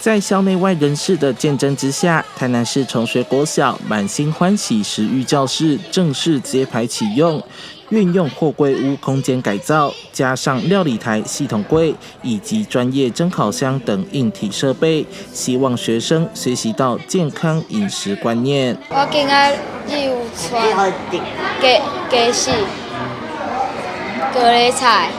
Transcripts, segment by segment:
在校內外人士的見證之下，台南市崇學國小滿心歡喜食育教室正式揭牌啟用。運用貨櫃屋空間改造，加上料理台、系統櫃以及專業蒸烤箱等硬體設備，希望學生學習到健康飲食觀念。我今仔日有帶雞雞翅、高麗菜，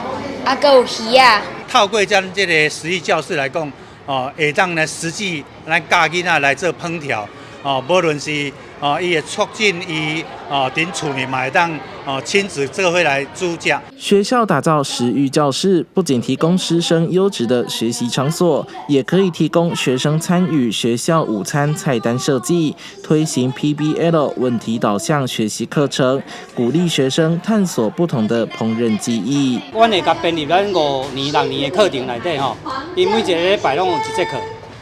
啊，閣有魚仔。透過咱這个食育教室來講，哦，會當呢實際來教囡仔來做烹調，哦，無論是哦，伊會促進伊哦，佇厝內嘛會當哦親子做伙來煮食。學校打造食育教室，不僅提供師生優質的學習場所，也可以提供學生參與學校午餐菜單設計，推行 PBL 問題導向學習課程，鼓勵學生探索不同的烹飪技藝。阮會共編入咱五年、六年的課程內底吼，伊每一个禮拜攏有一節課，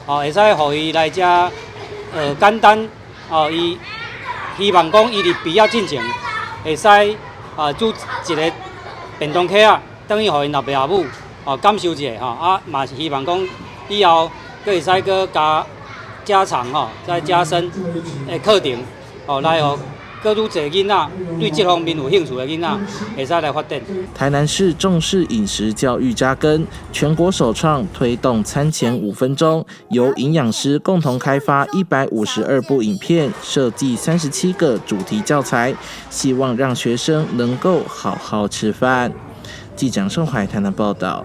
哦，會使予伊來遮簡單，哦，伊希望講伊佇畢業進前會使啊煮一个便當盒仔，等於予𪜶老爸阿母哦感受一下吼，啊嘛是希望講以後閣會使閣加加長吼，再加深的課程，哦來予閣愈濟囡仔對這方面有興趣的囡仔會使來發展。台南市重視飲食教育扎根，全國首創推動餐前5分鐘，由營養師共同開發152部影片，設計37個主題教材，希望讓學生能夠好好吃飯。記者盛懷台南報道。